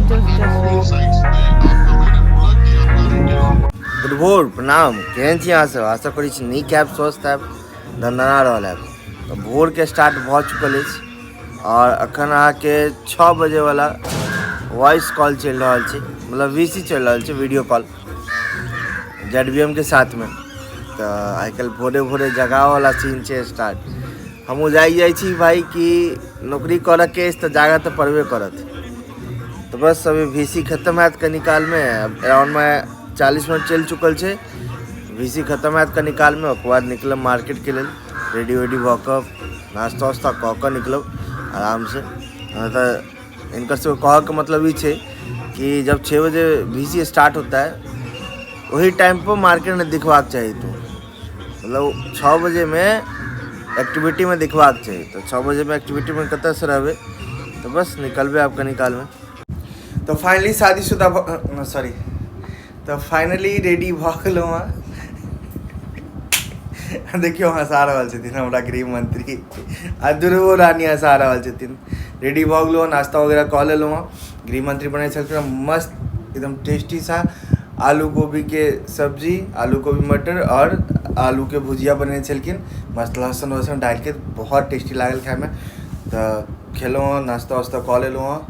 जोश जोश। गुड भोर, प्रणाम। केहन छी अहाँ सब? आशा करै छी नीक हैब, स्वस्थ हैब, दनदना रहल हैब। तऽ भोरके स्टार्ट भऽ चुकल अछि आओर अखन अहाँके 6 बजेवला वॉइस कॉल चलि रहल छै, मतलब वी सी चलि रहल छै, video call Z B M के साथमे। तऽ आइ काल्हि भोरे भोरे जगाबऽवला सीन छै स्टार्ट। हमहूँ जाइ जाइ छी भाइ कि नौकरी करऽके अछि तऽ जागऽ तऽ पड़बे करत। तऽ बस अभी वी सी खतम हैत कनी कालमे, अराउंडमे 40 मिनट चलि चुकल छै। वी सी खतम हैत कनी कालमे, ओकर बाद निकलब मार्केटके लेल। रेडी वेडी भऽ कऽ नाश्ता वास्ता कऽ कऽ निकलब आरामसँ। तऽ हिनकर सबके कहऽके मतलब ई छै कि जब 6 बजे वी सी स्टार्ट होता है वही टाइम पर मार्केट में दिखबाक चाही। तो मतलब 6 बजेमे एक्टिविटीमे दिखबाक चाही। तऽ 6 बजेमे एक्टिविटीमे कतऽसँ रहबै? तऽ बस निकलबै आब कनी कालमे। तऽ फाइनली शादीशुदा, सॉरी, तऽ फाइनली रेडी भऽ गेलहुँ हँ। देखियौ, हँसा रहल छथिन हमरा गृहमंत्री आ दुर्गो रानी हँसा रहल छथिन। रेडी भऽ गेलहुँ हँ, नाश्ता वगैरह कऽ लेलहुँ हँ। गृहमंत्री बनेने छलखिन हँ मस्त एकदम टेस्टी सा आलू गोभीके सब्जी, आलू गोभी मटर आओर आलूके भुजिया बनेने छलखिन, मस्त लहसुन वहसुन डालिके, बहुत टेस्टी लागल खाइमे। तऽ खेलहुँ हँ, नाश्ता वास्ता कऽ लेलहुँ हँ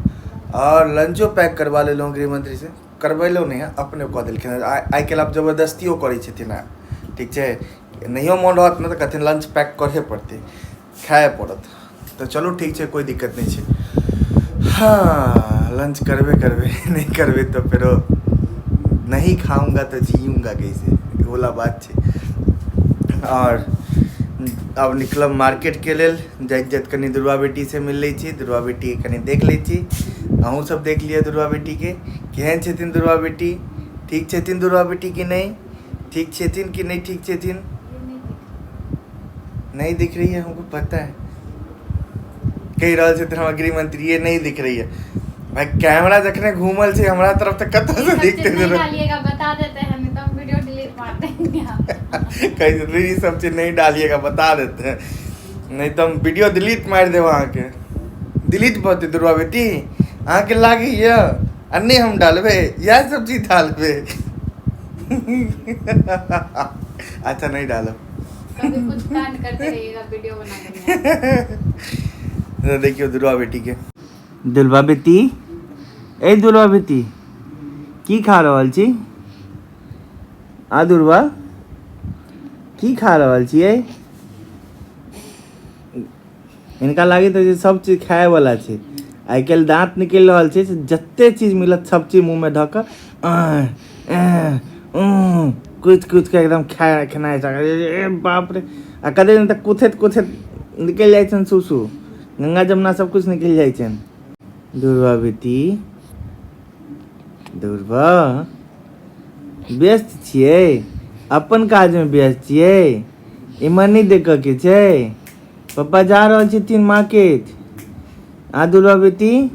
आओर लंचो पैक करबा लेलहुँ हँ गृहमंत्रीसँ। करबेलहुँ नहि, अपने कऽ देलखिन। आइ काल्हि आब जबरदस्तियो करै छथिन। आब ठीक छै, नहियो मोन रहत ने तऽ कहथिन लंच पैक करहे पड़तै, खाए पड़त। तऽ चलू ठीक छै, कोइ दिक्कत नहि छै। हाँ, लंच करबे करबै, नहि करबै तऽ फेरो नहीं खाऊंगा तो जीऊंगा कैसे वाला बात छै। आओर आब निकलब मार्केटके लेल। जाइत जाइत कनि दुर्गा बेटीसँ मिल लै छी, दुर्गा बेटीके कनि देख लै छी। अहूँ सब देख लिअ दुर्गा बेटीके, केहन छथिन दुर्गा बेटी, ठीक छथिन दुर्गा बेटी कि नहि, ठीक छथिन कि नहि ठीक छथिन। नहीं दिख रही है, हमको पता है। कहि रहल छथिन हमर गृहमंत्री, ये नहीं दिख रही है। भाई, कैमरा जखने घूमल छै हमरा तरफ तऽ कतऽ से दिखते? नहीं डालिएगा, बता देते हैं, नहीं तो हम वीडियो डिलीट मार देंगे। कहि छथिन ई सब चीज नहीं डालिएगा, बता देते हैं, नहीं तो हम वीडियो डिलीट मारि देब अहाँके। डिलीट भऽ दुर्गा बेटी अहाँके लागैया आ नहि हम डालबै, इएह सब चीज डालबै। अच्छा, नहीं डालब। कभी कुछ कांड करते रहिएगा, वीडियो बना देंगे। देखियौ दुर्गा बेटीके। दुर्गा बेटी, ए दुर्गा बेटी, की खा रहल छी? आ दुर्गा, की खा रहल छियै? हिनका लागैत होइ छै सब चीज खायवला छै। आइ काल्हि दाँत निकलि रहल छै से जते चीज मिलत सब चीज मुँहमे धऽ कऽ कुथि कुथि कऽ एकदम खाय खेनाइ। ए बाप रे, आ कते दिन तऽ कुथैत कुथैत निकलि जाइ छनि सुसु, गंगा जमुना सब कुछ निकलि जाइ छनि। दुर्गा बेटी, दुर्गा, व्यस्त छियै? अपन काजमे व्यस्त छियै? इम्हर नहि देखऽके छै? पप्पा जा रहल छथिन मार्केट। आ दुर्गा बेटी,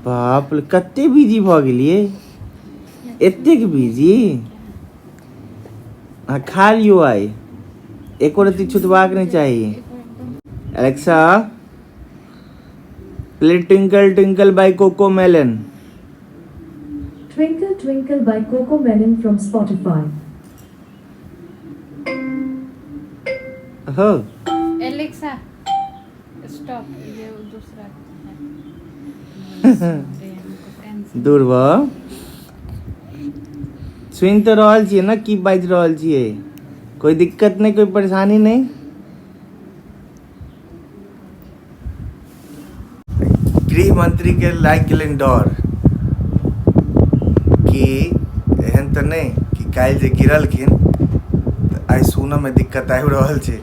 बाप रे, कते बिजी भऽ गेलियै, एतेक बिजी। आ खा लियौ, आइ एको रत्ती छुटबाक नहि चाही। Alexa, play Twinkle Twinkle by Cocomelon. Twinkle Twinkle by Cocomelon from Spotify. हो। Alexa, stop. ये वो दूसरा है, टेंशन। दुर्वा, सुनि तऽ रहल छियै ने की बाजि रहल छियै? कोइ दिक्कत नहि, कोइ परेशानी नहि? गृह मंत्री के लागि गेलनि डर कि एहन तऽ नहि कि काल्हि जे गिरलखिन तऽ आइ सुनऽमे दिक्कत आबि रहल छै।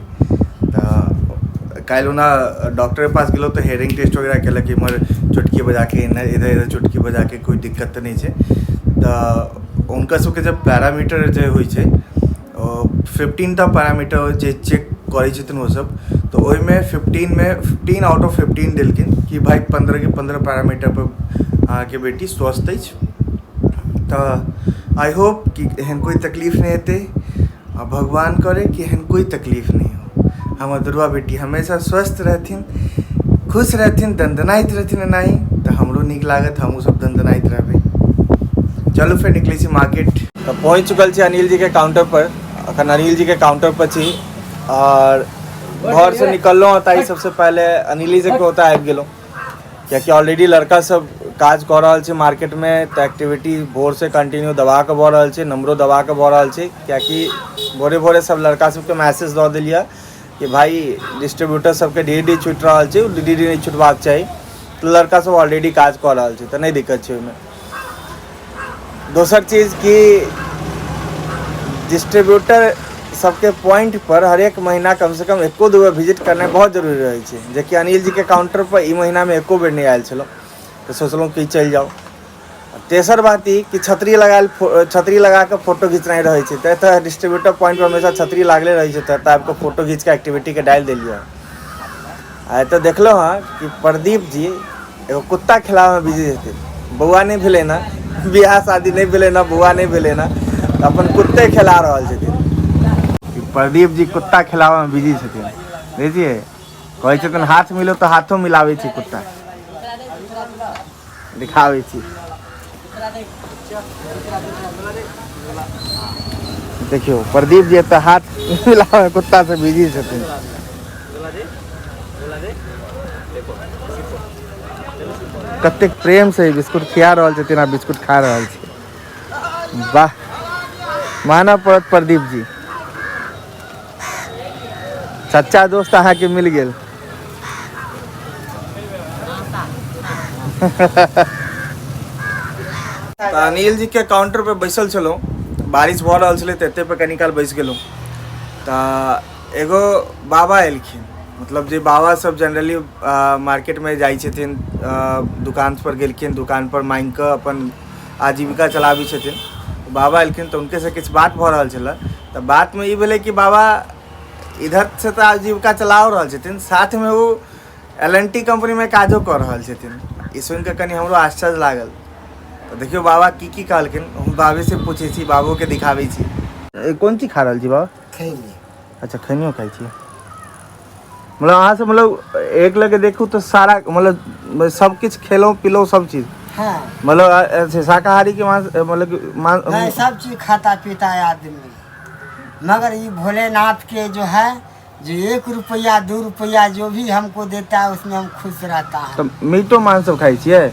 तऽ काल्हि ओना डॉक्टरके पास गेलहुँ तऽ हेयरिंग टेस्ट वगैरह केलक, इम्हर चुटकी बजाके, इधर इधर चुटकी बजाके, कोइ दिक्कत तऽ नहि छै। तऽ हुनकर सबके जब पैरामीटर जे होइ छै, 15टा पैरामीटर जे चेक करै छथिन ओसब, तऽ ओहिमे 15मे 15 आउट ऑफ 15 देलखिन कि भाइ 15 के 15 पैरामीटरपर अहाँके बेटी स्वस्थ अछि। तऽ I hope कि एहन कोइ तकलीफ नहि हेतै आ भगवान करे कि एहन कोइ तकलीफ नहि हो। हमर दुर्गा बेटी हमेशा स्वस्थ रहथिन, खुश रहथिन, दनदनाइत रहथिन एनाही। तऽ हमरो नीक लागत, हमहूँ सब दनदनाइत रहबै। चलू फेर निकलै छी मार्केट। तऽ पहुँच चुकल छी अनिल जी के काउंटर पर। अखन अनिल जी के काउंटर पर छी और घर से निकललहुँ तऽ सबसे पहले अनिल जी के ओतऽ आबि गेलहुँ, कियाकि ऑलरेडी लड़का सब काज कऽ रहल छै मार्केटमे, तऽ एक्टिविटी भोरसँ कंटिन्यू दबा कऽ भऽ रहल छै, नंबरो दबा कऽ भऽ रहल छै, कियाकि भोरे भोरे सब लड़का सबके मैसेज दऽ देलियै कि भाई डिस्ट्रीब्यूटर सबके डी डी छूटि रहल छै, ओ डी डी नहि छुटबाक चाही। तऽ लड़का सब ऑलरेडी काज कऽ रहल छै, तऽ नहि दिक्कत छै ओहिमे। दोसर चीज कि डिस्ट्रीब्यूटर सबके पॉइंट पर हरेक महीना कम से कम एको दू बेर विजिट करनाइ बहुत जरूरी रहै छै, जेकि अनिल जी के काउंटर पर ई महीनामे एको बेर नहि आयल छलहुँ, तऽ सोचलहुँ कि चलि जाउ। तेसर बात ई कि छतरी लगायल, छतरी लगा कऽ फोटो घिचनाइ रहै छै, तऽ एतऽ डिस्ट्रीब्यूटर पॉइंट पर हमेशा छतरी लागले रहै छै, तऽ एतऽ आबि कऽ फोटो घीच कऽ एक्टिविटीके डालि देलियै। आ एतऽ देखलहुँ हँ कि प्रदीप जी एगो कुत्ता खिलाबैमे बिजी छथिन। बौआ नहि भेलै ने, बियाह शादी नहि भेलै ने, बौआ नहि भेलै ने, तऽ अपन कुत्ते खेला रहल छथिन। प्रदीप जी कुत्ता खिलाबैमे बिजी छथिन, देखै छियै? कहै छथिन हाथ मिलो तऽ हाथो मिलाबै छै कुत्ता। दिखाबै छी, देखियौ प्रदीप जी एतऽ हाथ मिलाबै कुत्ता से बिजी छथिन। कतेक प्रेम से बिस्कुट खिया रहल छथिन आ बिस्कुट खा रहल छै। वाह, मानऽ पड़त प्रदीप जी, सच्चा दोस्त अहाँके मिल गेल। तऽ अनिल जी के काउंटर पे बैसल छलहुँ, बारिश भऽ रहल छलै, तऽ एते पे कनी काल बैस गेलहुँ। तऽ एगो बाबा एलखिन, मतलब जे बाबा सब जनरली मार्केटमे जाइ छथिन, दुकान पर गेलखिन, दुकान पर मांगि कऽ अपन आजीविका चलाबै छथिन। बाबा एलखिन तऽ हुनकेसँ किछु बात भऽ रहल छलै। तऽ बातमे ई भेलै कि बाबा इधर से तऽ आजीविका चला रहल छथिन, साथमे ओ एल एन टी कम्पनीमे काजो कऽ रहल छथिन। ई सुनिकऽ कनि हमरो आश्चर्य लागल। तऽ देखियौ बाबा की की कहलखिन, हम बाबेसँ पूछै छी, बाबोके दिखाबै छी। कोन चीज खा रहल छी बाबा? खैनी। अच्छा, खैनियो खाइ छी। मतलब अहाँ सब मतलब एक लगे देखू तऽ सारा मतलब सब किछु खेलहुँ पिलहुँ सब चीज? हाँ। मतलब ऐसे शाकाहारी के मांस मतलब कि नहीं, सब चीज खाता पीता है आदमी, मगर ये भोलेनाथ के जो है, जो 1 रुपया 2 रुपया जो भी हमको देता है, उसमें हम खुश रहता है। तऽ मीटो मांस सब खाइ छियै?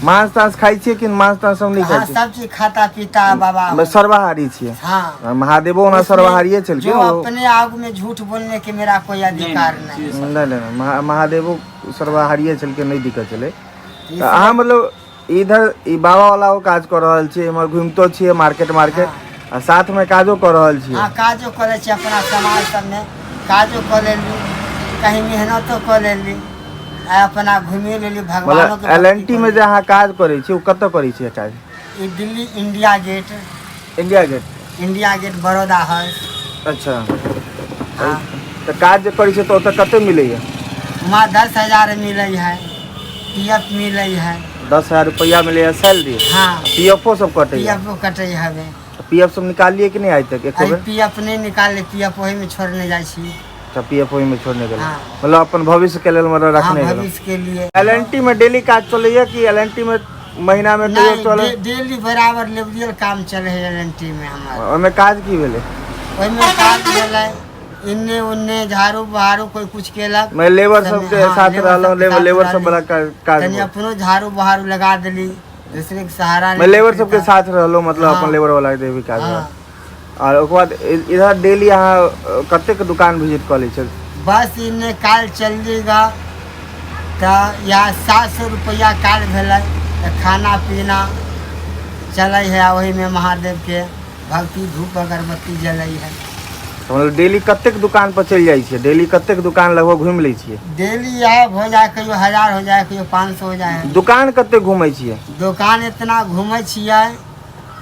मांस तांस खाइ छियै कि मांस तांस सब नहि हाँ। खाइ सब चीज खाता पीता है बाबा। छियै? सर्वाहारी छियै? हाँ। महादेवो ओना उसमें सर्वाहारिये छलखिन। जो अपने आप में झूठ बोलने के मेरा कोई अधिकार नहीं। नहि नहि नहि, महादेवो सर्वाहारिये छलखिन, नहि दिक्कत छलै। तऽ अहाँ मतलब इधर ई बाबा वाला ओ काज कऽ रहल छियै, इम्हर घुमितो छियै मार्केट मार्केट आ साथमे काजो कऽ रहल छियै? हाँ, काजो करै छी, अपना समाज सबमे काजो कऽ लेली, कहीं मेहनतो कऽ लेली आ अपना घुमियो लेली भगवानो मतलब के एल एन भक्ति टी मे कऽ जे अहाँ काज करै छियै, ओ कतऽ करै छियै काज? लेली। ई Delhi India gate. India gate. India gate, Baroda है। अच्छा, तऽ काज जे करै छियै तऽ ओतऽ कते मिलैया? वहाँ 10,000 मिलै है, पीएफ मिलै है। 10,000 रुपैआ मिलैया सैलरी? हाँ। पी एफ ओ सब पी कटैया? एफ कटै हवे। पी एफ सब निकाललियै कि नहि आइ तक एको अरे बेर? पीएफ नहि निकालले, पीएफ ओहिमे छोड़ने जाइ छी। अच्छा, पी एफ ओहिमे छोड़ने गेल? हाँ। मतलब अपन भविष्य के लेल मतलब रखने गेल? भविष्य के लिए। एल एन टी में डेली काज चलैया कि एल एन टी में महीना में कहियो नहीं। चले? डेली बराबर लेबरियल काम चले है एल एन टी में हमार। ओहिमे काज की भेलै? ओहिमे काज भेलै इन्ने उन्ने झाड़ू बहारू, कोई कुछ केलक। मैं लेबर तनी सबके हाँ, साथ लेबर रहलहुँ, सबके साथ लेबर सब रहली। वाला काज तनी अपनो झाड़ू बहारू लगा देली, दूसरे के सहारा मैं लेके लेबर सबके फिरता। साथ रहलहुँ, मतलब अपन लेबर वाला के भी काज हाँ। और ओकर बाद इधर डेली अहाँ कतेक दुकान विजिट कऽ लै छियै? बस इन्ने काल चल गा तऽ यहाँ 700 रुपैआ काल भेलै, तऽ खाना पीना चलै है आ ओहिमे महादेवके भक्ति धूप अगरबत्ती जलै है। तऽ मतलब डेली कतेक दुकान पर चलि जाइ छियै? डेली कतेक दुकान लगभग घुमि लै छियै? डेली यह हो जाए, कहियो 1000 हो जाए, कहियो 500 हो जाए। दुकान कतेक घुमै छियै? दोकान इतना घूमै छियै,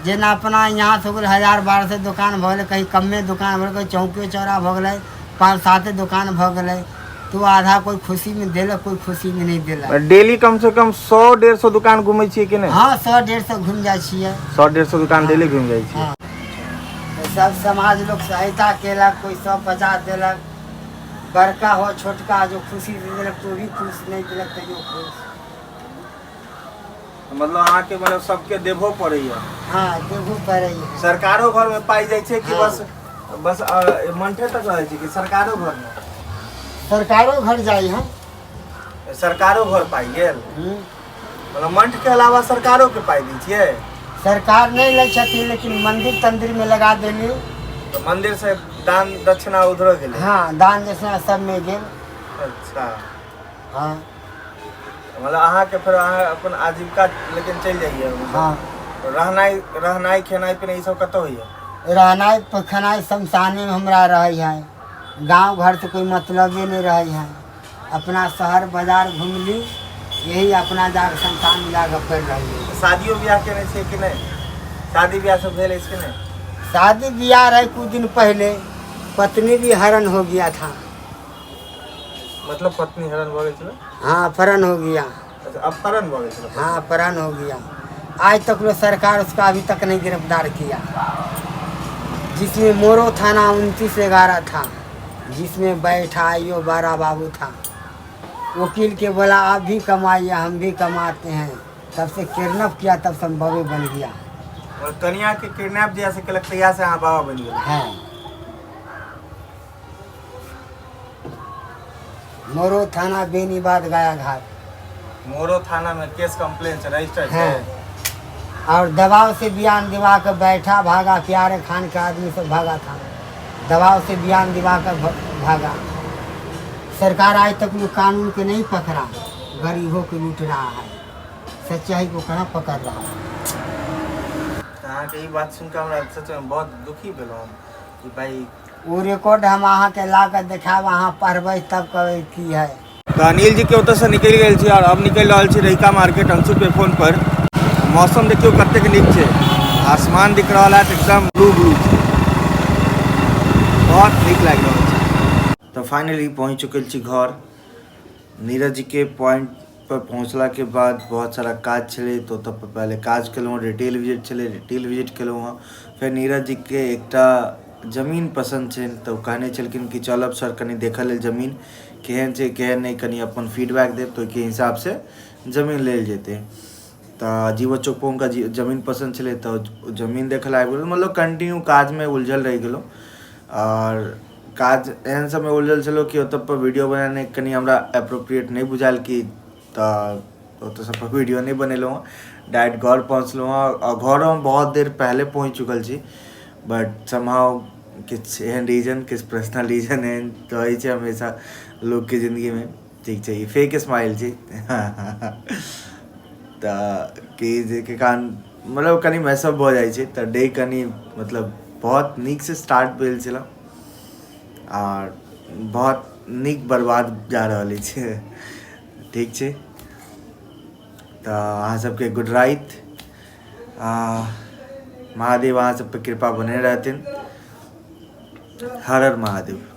जेना अपना यहाँ से हो गेलै 1000 1200 दोकान भऽ गेलै, कहीं कमे दोकान भऽ गेलै, कहीं चौके चौरा भऽ गेलै, पाँच साते दोकान भऽ गेलै, तो आधा कोई खुशी में देलक, कोई खुशी में नहीं देलक। डेली कम से कम 100 150 दुकान घुमै छियै कि नहि? हाँ, 100 150 घूम जाइ छियै। 100 150 दुकान डेली घुमि जाइ छियै? हाँ। तऽ सब समाज लोग सहायता केलक, कोई 150 देलक, बड़का हो छोटका, जो खुशी से देलक तो भी खुश, नहीं देलक तैयो खुश। मतलब अहाँके मतलब सबके देबहो पड़ैया? हाँ, देबो पड़ै है। सरकारो घर में पाइ जाइ छै कि? हाँ। बस बस मंठे तक रहै छै कि सरकारो घर में? सरकारो घर जाइ है। सरकारो घर पाइ गेल? मतलब मंठ के अलावा सरकारो के पाइ दै छियै? सरकार नहीं लै छथिन, लेकिन मंदिर तंदिर में लगा देली। तऽ मंदिर से दान दक्षिणा उधरो गेलै? हाँ, दान दक्षिणा सब में गेल। हाँ। मतलब अहाँके फेर अहाँ अपन आजीविका लेकिन चलि जाइए? हाँ। रहनाइ रहनाइ, खेनाइ पिनाइ, ई सब कतऽ होइए? रहनाइ खेनाइ शमशाने में हमरा रहै है। गांव घर से कोई मतलबे नहीं रहे है। अपना शहर बाजार घूमली, यही अपना जाके शमशान में जाके पड़ रही है। शादियो बियाह केने छियै कि नहि? शादी बियाह सब भेल अछि कि नहि? शादी ब्याह रहे कुछ दिन पहले, पत्नी भी हरण हो गया था। मतलब पत्नी हरण भऽ गेल छलै? हाँ, अपहरण हो गया। अच्छा, अपहरण भऽ गेल छलै? हाँ, अपहरण हो गया। आज तक लो सरकार उसका अभी तक नहीं गिरफ्तार किया, जिसमें मोरो थाना 29/11 था, जिसमें बैठा आइयो बारा बाबू था। वकील के बोला, आप भी कमाइए, हम भी कमाते हैं। तब से किडनैप किया, तब से हम बाबे बन गया। और कनिया के किडनैप जहिया से केलक, तहिया से अहाँ बाबा बनि गेल? है, मोरो थाना, बेनीबाद, गया घाट। मोरो थाना में केस कंप्लेन छै, रजिस्टर छै? है, और दबाव से बयान दिवा कर बैठा भागा। प्यारे खान के आदमी सब भागा था, दबाव से बयान दिवा कर भागा। सरकार आज तक वो कानून के नहीं पकड़ा। गरीबों को लूट रहा है, सच्चाई को कहाँ पकड़ रहा है? तऽ अहाँके ई बात सुनि कऽ हमरा सचमे बहुत दुखी भेलहुँ हम कि भाई वो रिकॉर्ड हम अहाँ के ला कर देखाब, अहाँ पढ़बै तब कहबै की है। तऽ अनिल जी के ओतऽसँ निकलि गेल छी और अब निकलि रहल छी रहिका मार्केट अंशु पे फोन पर। मौसम देखियौ कतेक नीक छै, आसमान दिख रहल है एकदम ब्लू ब्लू छै, बहुत नीक लागि रहल छै। तऽ फाइनली पहुँच चुकल छी घर। नीरज जी के पॉइंट पर पहुँचला के बाद बहुत सारा काज छलै, तऽ ओतऽ पर पहले काज केलहुँ। रिटेल विजिट छलै, रिटेल विजिट केलहुँ हँ। फेर नीरज जी के एकटा जमीन पसन्द छनि, तऽ ओ कहने छलखिन कि चलब सर, कनि देखऽ लेल जमीन केहन छै केहन नहि, कनि अपन फीडबैक देब तऽ ओहिके हिसाबसँ जमीन लेल जेतै। तऽ जीवो चौकपर हुनका जमीन पसन्द छलै, तऽ ओ जमीन देखऽ लेल आबि गेलहुँ। मतलब कंटिन्यू काजमे उलझल रहि गेलहुँ आओर काज एहन सबमे उलझल छलहुँ कि ओतऽ पर वीडियो बनेनाइ कनि हमरा एप्रोप्रिएट नहि बुझायल कि, तऽ ओतऽ सब पर वीडियो नहि बनेलहुँ हँ। डायरेक्ट घर पहुँचलहुँ हँ आओर घरो हम बहुत देर पहले पहुँच चुकल छी, बट समहाउ किछु एहन रीजन, किछु पर्सनल रीजन एहन रहै छै हमेशा लोकके जिन्दगीमे। ठीक छै, ई फेक स्माइल छै। तऽ कि जाहिके कारण मतलब कनि मैसअप भऽ जाइ छै। तऽ डे कनि मतलब बहुत नीकसँ स्टार्ट भेल छलऽ आर बहुत नीक बर्बाद जा रहल अछि। ठीक छै, तऽ अहाँ सबके गुड राति। महादेव अहाँ सब पर कृपा बने रहथिन। हर हर महादेव।